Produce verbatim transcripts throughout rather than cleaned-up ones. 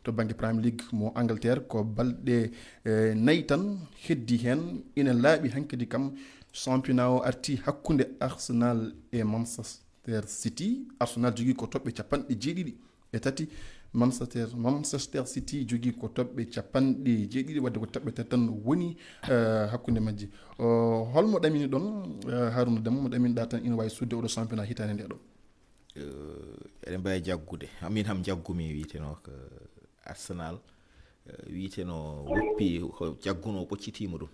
To bannge Premier League mo Angleterre, ko balɗe eh, nayi tan heddi heen. Ina laaɓi hankadi kam, championnat o arti hakkunde Arsenal e Manchester City. Arsenal jogii ko toɓɓe capanɗe jeeɗiɗi e tati. Manchester, Manchester City jogii ko toɓɓe capanɗe jeeɗiɗi, wadde ko toɓɓe tati tan woni eh, hakkunde majje. O, holmo ɗamini ɗon eh, Haruna Dem, mo ɗaminiɗa tan ina waawi sudde oɗo championnat hitaande nde ɗo? Eh, eɗen mbawi jaggude. Amin ham jaggumi wiyeteno ko Arsenal. Eh, wiyeteno woppi ko jagguno ɓoccitima ɗum.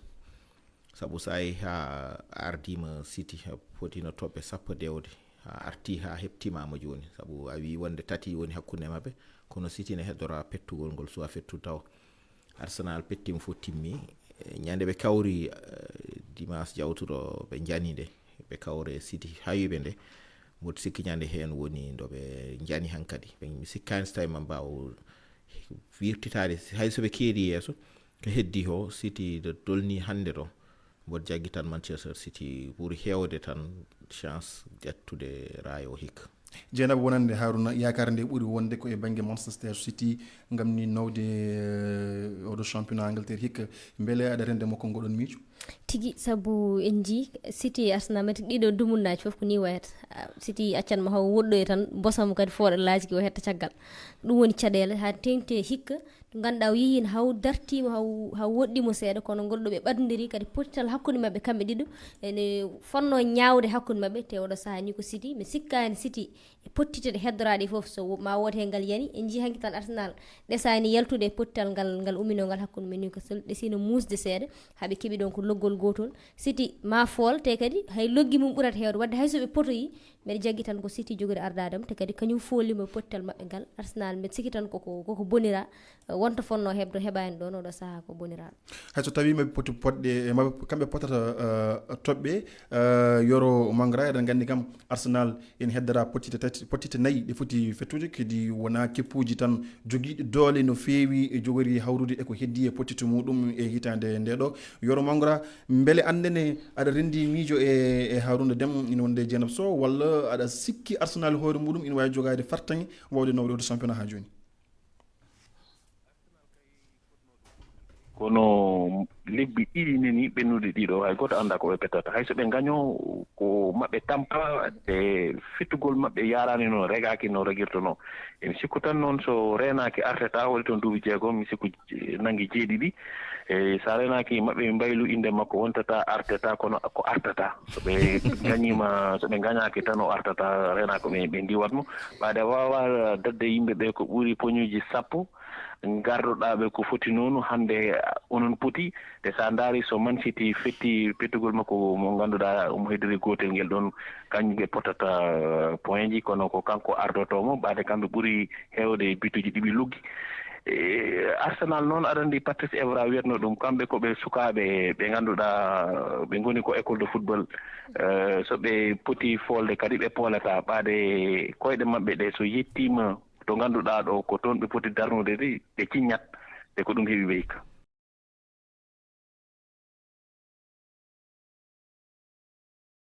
Sabu so a yehi ha ardima City, ha fotino toɓɓe sappo dewde, ha arti ha heptimama joni. Sabu a wi wonde tati woni hakkunde maɓɓe, kono City ne heddora pettugol ngol suwa fettu taw. Arsenal pettima fof timmi. Eh, ñande ɓe kawri eh, dimanche jawtuɗo ɓe janide, ɓe kawre City hawiɓe nde. Mboɗo sikki ñande heen woni ndo ɓe njani hankadi. Ɓe mi sikkani so tawi ma mbaaw wirtitaade, hay so ɓe keedi yeeso. Ko heddi o City ɗo dolni hannde ɗo, mboɗo jaggi tan Manchester City ɓuri heewde tan chance ƴettude raay o hikka. Jeenaba, wonande Haruna, yaakaare nde ɓuri wonde ko e bannge Manchester City ngam ni nawde eh, oɗo championnat Angleterre hikka. Mbele aɗa rende mo ko ngoɗon miijo? Tigi, sabu en njii City e Arsenal, mete ɗiɗo dumunnaaji fof ko ni wayata. Ah, City accan mo haw woɗɗoye tan, bosam kadi fooɗa laaji ki o hetta caggal. Ɗum woni caɗeele, haa teŋti hikka. Ɗo ngannduɗaa o yehiino haw dartiima, haw, haw woɗɗiimo seeɗa, kono ngol ɗo ɓe ɓadondiri kadi pottital hakkunde maɓɓe kamɓe ɗiɗo. Ene fotnoo ñaawde hakkunde maɓɓe, te oɗo sahaa ni ko City. Mi sikkaani City e pottite ɗe heddoraaɗe fof, so wo- ma woote ngal yani. En njii hanki tan Arsenal ɗesaani yaltude e pottital ngal, ngal uminoo ngal hakkunde men Newcastle, ɗesiino muusde seeɗa, haa ɓe keɓi ɗon ko loggol gootol. City ma fool, te kadi hay loggi mum ɓurata heewde, wadde hay so ɓe potoyi, mbeɗa jaggi tan ko City jogori ardaade mo, te kadi kañum foolimo e pottal maɓɓe ngal. Arsenal, mbeɗa sikki tan koko, koko bonira, eh, wonto fonno heɓde, heɓaani ɗon oɗo sahaa ko boniraaɗo. Hay so tawii maɓe poti potde, maɓe kamɓe potata eh, toɓɓe eh, Yoro Mangra, eɗen nganndi kam Arsenal ene heddora pottite tati, pottite nayi ɗe foti fettude, kadi wona keppuuji tan jogiiɗi doole no feewi e jogori hawrude e ko heddi e pottite muɗum e hitaande nde ɗo. Yoro Mangra, mbele annde ne aɗa renndi miijo e, e Haruna Dem ina wonde Dieynaba Sow, walla aɗa sikki Arsenal hoore muɗum ina waawi jogaade fartaŋŋe wawde nawde oɗo championnat haa jooni? Kono lebbi ɗiɗi neni ɓennuɗe ɗiɗo, hay gooto anndaa ko ɓe pettata. Hay so ɓe ngaño, ko maɓɓe tampa, e fittugol maɓɓe yaaraani no regaaki no regirtonoo. Emi sikku tan noon so reenaaki Arteta, waɗi toon duuɓi jeegom, mi sikku je- nanngi jeeɗiɗi. E so a reenaaki maɓɓe mbaylu innde makko wontata Arteta, kono ko Arteta. So ɓe ngañiima, so ɓe ngañaaki tan o Arteta, reenaa ko ɓe, ɓe ndiwat mo. Ɓaade a waawaa dadde yimɓe ɓe ko ɓuri poñuuji sappo, ngardoɗaa ɓe ko foti noonu, hannde onon poti. Te so a ndaari so Man City fetti pettugol makko mo ngannduɗaa omo heddori gootel ngel ɗoon, kañum ɓe potata point ji, kono ko kanko ardotoo mo, ɓaade kamɓe ɓuri heewde bituuji ɗi ɓe luggi. E, Arsenal noon, aɗa anndi Patrice Evra wiyatno ɗum, kamɓe ko ɓe sukaaɓe ɓe ngannduɗaa ɓe ngoni ko école de football. Eh, so ɓe poti foolde kadi ɓe poolata, ɓaade koyɗe maɓɓe ɗe so yettiima to ngannduɗaa ɗo ko toon ɓe poti darnude de, ɓe ciññat, te ko ɗum heɓi ɓe hikka.